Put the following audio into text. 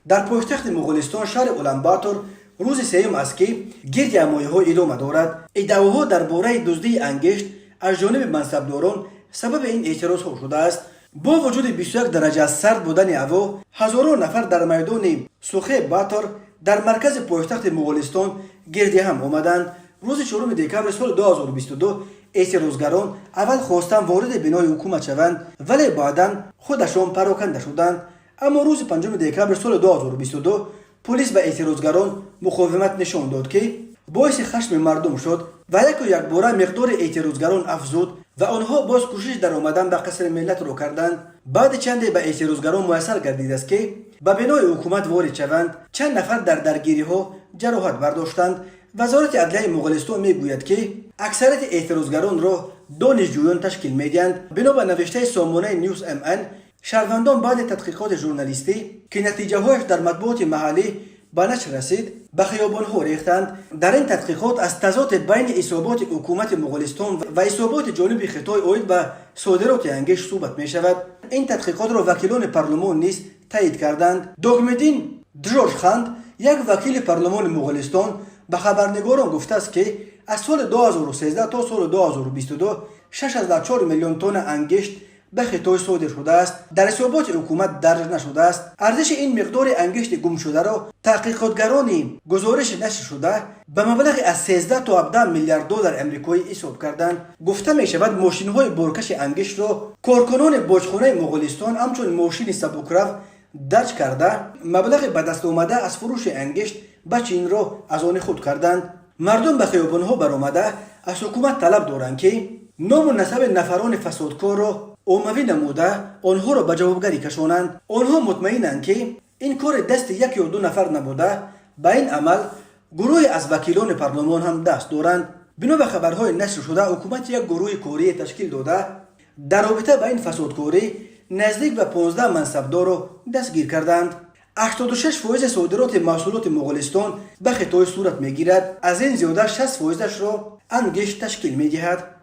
Дар пойтахти Муғулистон, шаҳри Уланбатор, рӯзи сеюм аст, ки гирдиҳамоиҳо идома дорад. Иддаоҳо дар бораи дуздии ангишт аз ҷониби мансабдорон сабаби ин эътирозҳо шудааст. Бо вуҷуди 21 дараҷа сард будани ҳаво, ҳазорон нафар дар майдони Сухе Батор дар маркази пойтахти Муғулистон гирди ҳам омаданд. Рӯзи 4 декабри соли 2022 эътирозгарон аввал хостанд вориди бинои ҳукумат шаванд, вале баъдан худашон пароканда шуданд. Аммо рӯзи 5 декабри соли 2022 пулис ба эътирозгарон муқовимат нишон дод, ки боиси хашми мардум шуд ва яку якбора миқдори эътирозгарон афзуд ва онҳо боз кӯшиш дар омадан ба Қасри миллатро карданд. Баъди чанде ба эътирозгарон муяссар гардидааст, ки ба бинои ҳукумат ворид шаванд. Чанд нафар дар даргириҳо ҷароҳат бардоштанд. Вазорати адлияи Муғулистон мегӯяд, ки аксарияти эътирозгаронро донишҷӯён ташкил медиҳанд. Бино ба навиштаи сомонаи News МН, шаҳрвандон баъди тадқиқоти журналистӣ, ки натиҷаҳояш дар матбуоти маҳаллӣ ба нашр расид, ба хиёбонҳо рехтанд. Дар ин тадқиқот аз тазоди байни ҳисоботи ҳукумати Муғулистон ва ҳисоботи ҷониби Хитой оид ба содироти ангишт суҳбат мешавад. Ин тадқиқотро вакилони парлумон низ таъид карданд. Догмедин Джоржханд, як вакили парлумони Муғулистон, ба хабарнигорон гуфтааст, ки аз соли 2013 то соли 2022 6,4 миллион тонна ангишт ба Хитой содир шудааст, дар ҳисоботи ҳукумат дарҷ нашудааст. Арзиши ин миқдори ангишти гумшударо таҳқиқотгарони гузориши нашршуда ба маблағи аз 13 то 17 миллиард доллари амрикоӣ ҳисоб карданд. Гуфта мешавад, мошинҳои боркаши ангиштро коркунони боҷхонаи Муғулистон ҳамчун мошини сабукрав дарҷ карда, маблағи ба даст омада аз фурӯши ангишт ба Чинро аз они худ карданд. Мардум ба хиёбонҳо баромада, аз ҳукумат талаб доранд, ки ному насаби нафарони фасодкорро оммавӣ намуда, онҳоро ба ҷавобгарӣ кашонанд. Онҳо мутмаинанд, ки ин кори дасти як ё ду нафар набуда, ба ин амал гурӯҳе аз вакилони парлумон ҳам даст доранд. Бино ба хабарҳои нашршуда, ҳукумат як гурӯҳи корие ташкил дода, дар робита ба ин фасодкорӣ наздик ба 15 мансабдорро дастгир карданд. 86 фоизи содироти маҳсулоти Муғулистон ба Хитой сурат мегирад. Аз ин зиёда 60 фоизашро ангишт ташкил медиҳад.